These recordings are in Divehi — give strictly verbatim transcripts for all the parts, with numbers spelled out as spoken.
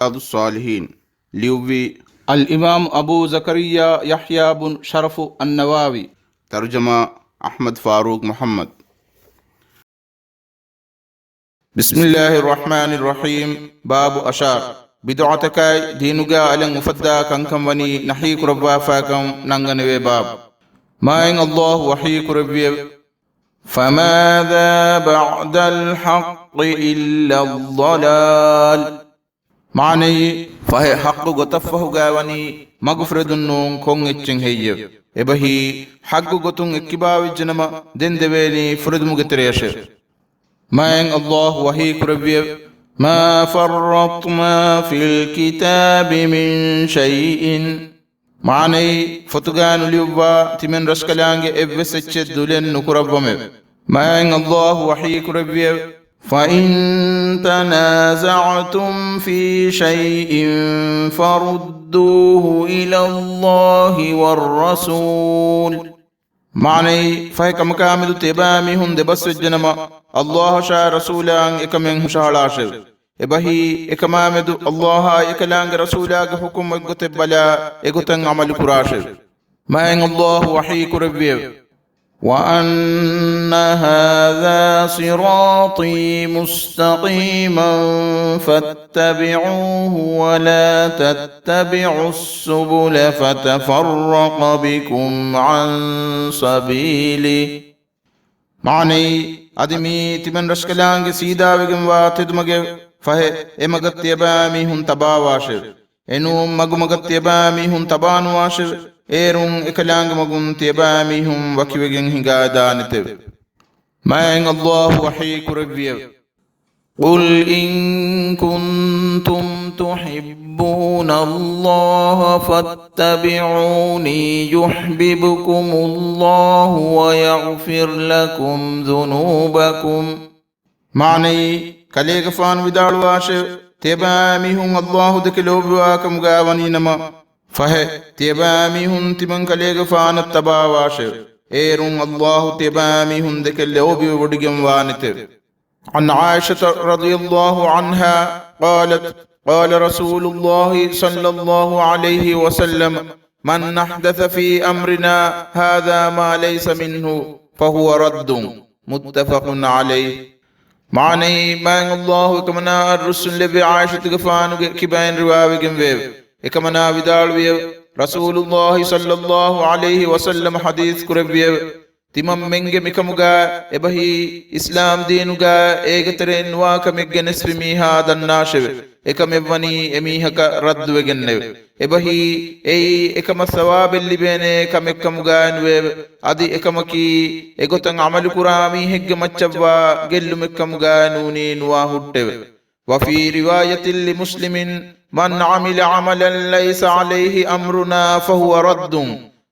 ރިޔާޟުއްޞާލިޙީން. ލިޔުއްވީ އަލްއިމާމު އަބޫ ޒަކަރިއްޔާ ޔަޙްޔާ ބުން ޝަރަފު އައްނަވަވީ. ތަރުޖަމާ އަޙްމަދު ފާރޫޤް މުޙައްމަދު. بسم الله الرحمن الرحيم. ބާބު އަށާރަ. ބިދުޢަތަކާއި ދީނުގަ އަލަށް އުފައްދާ ކަންކަން ވަނީ ނަހީ ކުރައްވާފާކަން ނަންގަނެވޭ ބާބު. މާތް ﷲ ވަޙީ ކުރެއްވިއެވެ. فماذا بعد الحق إلا الضلال. މާނައީ، ފަހެ ޙައްޤު ގޮތަށްފަހުގައި ވަނީ މަގުފުރެދުން ނޫން ކޮން އެއްޗެއް ހެއްޔެވެ؟ އެބަހީ، ޙައްޤު ގޮތުން އެއްކިބާވެއްޖެނަމަ، ދެން ދެވޭނީ ފުރެދުމުގެ ތެރެއަށެވެ. މާތް ﷲ ވަޙީ ކުރެއްވިއެވެ. ما فرطنا في الكتاب من شيء. މާނައީ، ފޮތުގައި ނުލިޔުއްވާ ތިމަން ރަސްކަލާނގެ އެއްވެސް އެއްޗެއް ދުލެއް ނުކުރައްވަމެވެ. މާތް ﷲ ވަޙީ ކުރެއްވިއެވެ. فإن تنازعتم في شيء فردوه إلى الله والرسول. މާނައީ، ފަހެ ކަމަކާމެދު ތިޔަބައިމީހުން ދެބަސްވެއްޖެނަމަ، ﷲ އަށާ ރަސޫލާއަށް އެކަމެއް ހުށަހަޅާށެވެ. އެބަހީ، އެކަމާމެދު ﷲ އާއި އެކަލާނގެ ރަސޫލާގެ ޙުކުމް އެއްގޮތެއް ބަލާ، އެގޮތަށް ޢަމަލު ކުރާށެވެ. މާތް ﷲ ވަޙީ ކުރެއްވިއެވެ. وأن هذا صراطي مستقيما فاتبعوه ولا تتبعوا السبل فتفرق بكم عن سبيله. މާނައީ، އަދި މީ ތިމަން ރަސްކަލާނގެ ސީދާވެގެންވާ ތެދުމަގެވެ. ފަހެ އެމަގަށް ތިޔަބައިމީހުން ތަބާވާށެވެ. އެނޫން މަގުމަގަށް ތިޔަބައިމީހުން ތަބާނުވާށެވެ. އޭރުން އެކަލާނގެ މަގުން ތިޔަބައިމީހުން ވަކިވެގެން ހިނގާދާނެތެވެ. މާތް ﷲ ވަޙީ ކުރެއްވިއެވެ. قل إن كنتم تحبون الله فاتبعوني يحببكم الله ويغفر لكم ذنوبكم. މާނައީ، ކަލޭގެފާނު ވިދާޅުވާށެވެ. ތިޔަބައިމީހުން ﷲ ދެކެ ލޯބިވާކަމުގައި ވަނީނަމަ، ފަހެ ތިޔަބައިމީހުން ތިމަން ކަލޭގެފާނަށް ތަބާވާށެވެ. އޭރުން ﷲ ތިޔަބައިމީހުން ދެކެ ލޯބިވެވޮޑިގެން ވާނެތެވެ. عن عائشة رضي الله عنها قالت، قال رسول الله صلى الله عليه وسلم، من أحدث في أمرنا هذا ما ليس منه فهو رد. متفق عليه. މާނައީ، މާތް ﷲ އެކަމަނާއަށް ރުއްސުންލެއްވި ޢާއިޝަތުގެފާނުގެ ކިބައިން ރިވާވެގެންވެއެވެ. އެކަމަނާ ވިދާޅުވިއެވެ. ރަސޫލުﷲ ޞައްލަﷲ ޢަލައިހި ވަސައްލަމަ ޙަދީޘް ކުރެއްވިއެވެ. ތިމަންމެންގެ މިކަމުގަ އެބަހީ، އިސްލާމް ދީނުގަ އޭގެ ތެރެއިން ނުވާ ކަމެއް ގެނެސްފި މީހާ ދަންނާށެވެ. އެކަމެއްވަނީ އެމީހަކަށް ރައްދުވެގެންނެވެ. އެބަހީ، އެއީ އެކަމަށް ސަވާބެއް ލިބޭނޭ ކަމެއްކަމުގައިނުވެއެވެ. އަދި އެކަމަކީ، އެގޮތަށް ޢަމަލުކުރާ މީހެއްގެ މައްޗަށްވާ ގެއްލުމެއްކަމުގައި ނޫނީ ނުވާ ހުއްޓެވެ. وفي رواية لمسلم، من عمل عملا ليس عليه أمرنا فهو رد.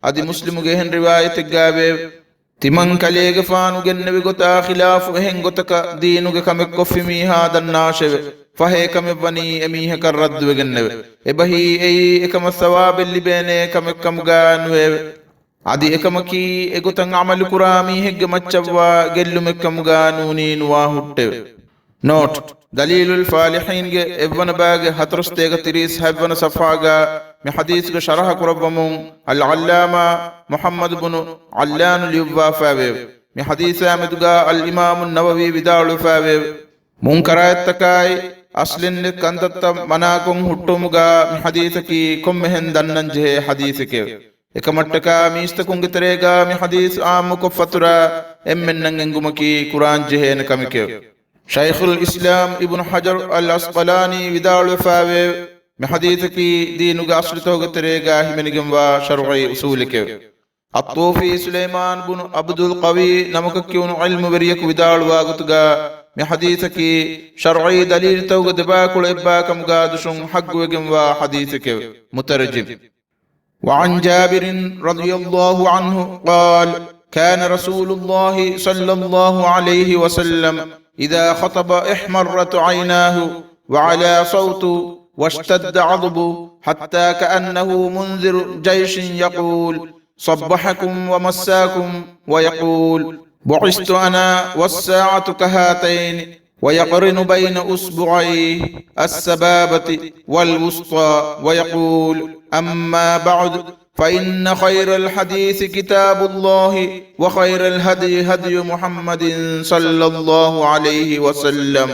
އަދި މުސްލިމުގެ އެހެން ރިވާޔަތެއްގައިވެއެވެ. ތިމަން ކަލޭގެފާނު ގެންނެވި ގޮތާ ޚިލާފު އެހެން ގޮތަކަށް ދީނުގެ ކަމެއް ކޮށްފި މީހާ ދަންނާށެވެ. ފަހެ އެކަމެއްވަނީ އެމީހަކަށް ރައްދުވެގެންނެވެ. އެބަހީ އެއީ އެކަމަށް ސަވާބެއް ލިބޭނޭ ކަމެއްކަމުގައި ނުވެއެވެ. އަދި އެކަމަކީ އެގޮތަށް ޢަމަލުކުރާ މީހެއްގެ މައްޗަށްވާ ގެއްލުމެއްކަމުގައި ނޫނީ ނުވާ ހުއްޓެވެ. ނޯޓް، ދަލީލުލް ފާލިޙީންގެ އެއްވަނަ ބާގެ ހަތަރުސަތޭކަ ތިރީސް ހަތްވަނަ ޞަފްޙާގަ މި ޙަދީޘްގެ ޝަރަޙަ ކުރައްވަމުން އަލްޢައްލާމާ މުޙައްމަދު ބުނު ޢައްލާނު ލިޔުއްވާފައިވެއެވެ. މި ޙަދީޘާ މެދުގަ އަލްއިމާމު ނަވަވީ ވިދާޅުވެފައިވެއެވެ. މުންކަރާތްތަކާއި އަސްލެއްނެތް ކަންތައްތައް މަނާކޮށް ހުއްޓުވުމުގަ މި ޙަދީޘަކީ ކޮންމެހެން ދަންނަން ޖެހޭ ޙަދީޘެކެވެ. އެކަމަށްޓަކާ މީސްތަކުންގެ ތެރޭގަ މި ޙަދީޘް ޢާއްމުކޮށްފަތުރާ އެންމެންނަށް އެނގުމަކީ ކުރާން ޖެހޭނެ ކަމެކެވެ. ޝައިޚުލް އިސްލާމް އިބްނު ޙަޖަރު އަލް ޢަސްޤަލާނީ ވިދާޅުވެފައިވެއެވެ. މި ޙަދީޘަކީ ދީނުގެ އަސްލުތަކުގެ ތެރޭގަ ހިމެނިގެންވާ ޝަރުޢީ އުޞޫލެކެވެ. އައްޠޫފީ ސުލައިމާން ބުނު ޢަބްދުލް ޤަވީ ނަމަކަށް ކިޔުނު ޢިލްމުވެރިޔަކު ވިދާޅުވާ ގޮތުގަ މި ޙަދީޘަކީ ޝަރުޢީ ދަލީލުތަކުގެ ދެބާކުޅަ އެއްބާކަމުގަ ދުށުން ޙައްގުވެގެންވާ ޙަދީޘެކެވެ. މުތަރްޖިމް. وعن جابر رضي الله عنه قال، كان رسول الله صلى الله عليه وسلم إذا خطب احمرت عيناه وعلى صوته واشتد غضبه حتى كأنه منذر جيش يقول، صبحكم ومساكم، ويقول، بعثت أنا والساعة كهاتين، ويقرن بين أصبعيه السبابة والوسطى ويقول: أما بعد، فإن خير الحديث كتاب الله، وخير الهدي هدي محمد صلى الله عليه وسلم،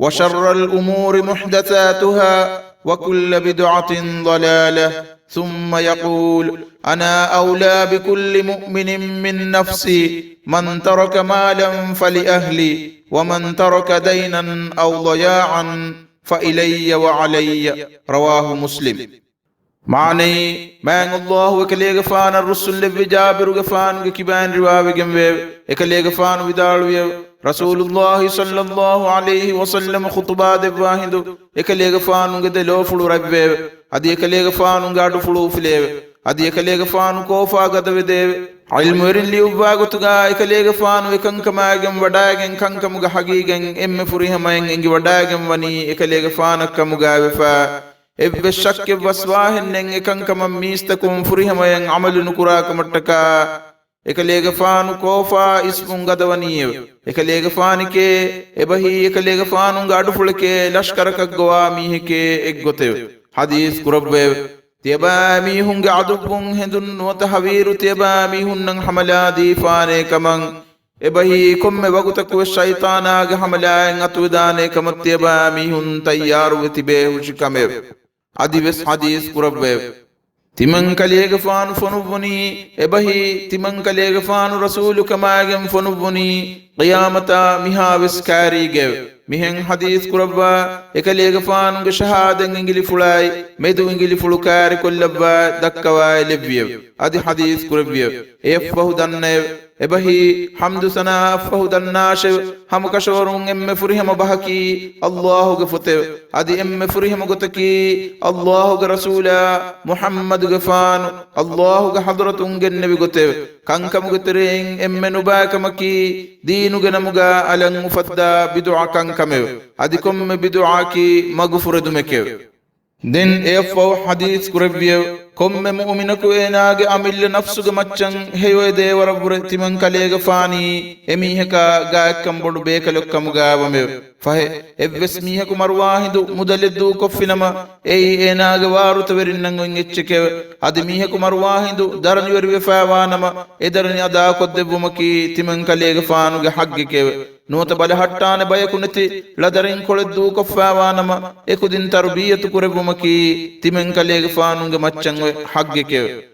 وشر الأمور محدثاتها، وكل بدعة ضلالة، ثم يقول: أنا أولى بكل مؤمن من نفسي، من ترك مالا فلأهلي، ومن ترك دينا أو ضياعا فإلي وعلي. رواه مسلم. މާނައީ، މާތް ﷲ އެކަލޭގެފާނަށް ރުއްސުންލެއްވި ޖާބިރުގެފާނުގެ ކިބައިން ރިވާވެގެންވެއެވެ. އެކަލޭގެފާނު ވިދާޅުވިއެވެ. ރަސޫލުﷲ ޞައްލަﷲ ޢަލައިހި ވަސައްލަމަ ޚުޠުބާ ދެއްވާ ހިނދު އެކަލޭގެފާނުގެ ދެ ލޯފުޅު ރަތްވެއެވެ. އަދި އެކަލޭގެފާނުގެ އަޑުފުޅު އުފުލެއެވެ. އަދި އެކަލޭގެފާނު ކޯފާ ގަދަވެދެއެވެ. ޢިލްމުވެރިން ލިޔުއްވާ ގޮތުގަ އެކަލޭގެފާނު އެކަންކަމާގެން ވަޑާގެން ކަންކަމުގަ ހަގީގަތް އެންމެ ފުރިހަމައިން އެނގިވަޑާގެންވަނީ އެކަލޭގެފާނަށްކަމުގައިވެފަ. އެއްވެސް ޝައްކެއް ވަސްވާހެއްނެތް އެކަންކަމަށް މީސްތަކުން ފުރިހަމައިން ޢަމަލު ނުކުރާކަމަށްޓަކާ، އެކަލޭގެފާނު ކޯފާ އިސްވުން ގަދަވަނީއެވެ. އެކަލޭގެފާނެކޭ، އެބަހީ އެކަލޭގެފާނުގެ އަޑުފުޅެކޭ، ލަޝްކަރަކަށް ގޮވާ މީހެކޭ އެއްގޮތެވެ. ޙަދީޘް ކުރައްވައެވެ. ތިޔަބައިމީހުންގެ ޢަދުއްވުން ހެނދުން ނުވަތަ ހަވީރު ތިޔަބައިމީހުންނަށް ޙަމަލާ ދީފާނޭ ކަމަށް، އެބަހީ ކޮންމެ ވަގުތަކުވެސް ޝައިޠާނާގެ ޙަމަލާއިން އަތުވެދާނޭ ކަމަށް ތިޔަބައިމީހުން ތައްޔާރުވެ ތިބޭ ހުށި ކަމެވެ. އަދިވެސް ޙަދީޘް ކުރައްވައެވެ. ތިމަންކަލޭގެފާނު ފޮނުއްވުނީ، އެބަހީ ތިމަންކަލޭގެފާނު ރަސޫލުކަމާގެން ފޮނުއްވުނީ، ޤިޔާމަތާ މިހާވެސް ކާރީގައެވެ. މިހެން ޙަދީޘް ކުރައްވާ، އެކަލޭގެފާނުގެ ޝަހާދަތް އިނގިލިފުޅާއި، މެދު އިނގިލިފުޅު ކާރިކޮށްލައްވާ ދައްކަވާ އެލެއްވިއެވެ. އަދި ޙަދީޘް ކުރެއްވިއެވެ. އެއަށްފަހު ދަންނައެވެ. އެބަހީ ޙަމްދު ސަނާ އަށްފަހު ދަންނާށެވެ. ހަމަކަށަވަރުން އެންމެ ފުރިހަމަ ބަހަކީ ﷲ ގެ ފޮތެވެ. އަދި އެންމެ ފުރިހަމަ ގޮތަކީ ﷲ ގެ ރަސޫލާ މުޙައްމަދުގެފާނު ﷲ ގެ ޙަޟްރަތުން ގެންނެވި ގޮތެވެ. ކަންކަމުގެ ތެރެއިން އެންމެ ނުބައި ކަމަކީ، ދީނުގެ ނަމުގަ އަލަށް އުފައްދާ ބިދުޢަ ކަންކަމެވެ. އަދި ކޮންމެ ބިދުޢައަކީ މަގުފުރެދުމެކެވެ. ދެން އެއަށްފަހު ޙަދީޘް ކުރެއްވިއެވެ. ކޮންމެ މުއުމިނަކު އޭނާގެ އަމިއްލަ ނަފްސުގެ މައްޗަށް ހެޔޮއެދޭވަރަށްވުރެ ތިމަން ކަލޭގެފާނީ އެމީހަކާ ގާތްކަން ބޮޑު ބޭކަލެއްކަމުގައިވަމެވެ. ފަހެ، އެއްވެސް މީހަކު މަރުވާހިނދު މުދަލެއް ދޫކޮށްފިނަމަ، އެއީ އޭނާގެ ވާރުތަވެރިންނަށް އޮތް އެއްޗެކެވެ. އަދި މީހަކު މަރުވާހިނދު ދަރަނިވެރިވެފައިވާނަމަ، އެ ދަރަނި އަދާކޮށްދެއްވުމަކީ ތިމަން ކަލޭގެފާނުގެ ޙައްޤެކެވެ. ނުވަތަ ބަލަހައްޓާނެ ބަޔަކު ނެތި ޅަދަރިންކޮޅެއް ދޫކޮށްފައިވާނަމަ، އެކުދިން ތަރުބިއްޔަތު ކުރެއްވުމަކީ ތިމަން ކަލޭގެފާނުގެ މައްޗަށް އޮތް ޙައްޤެކެވެ.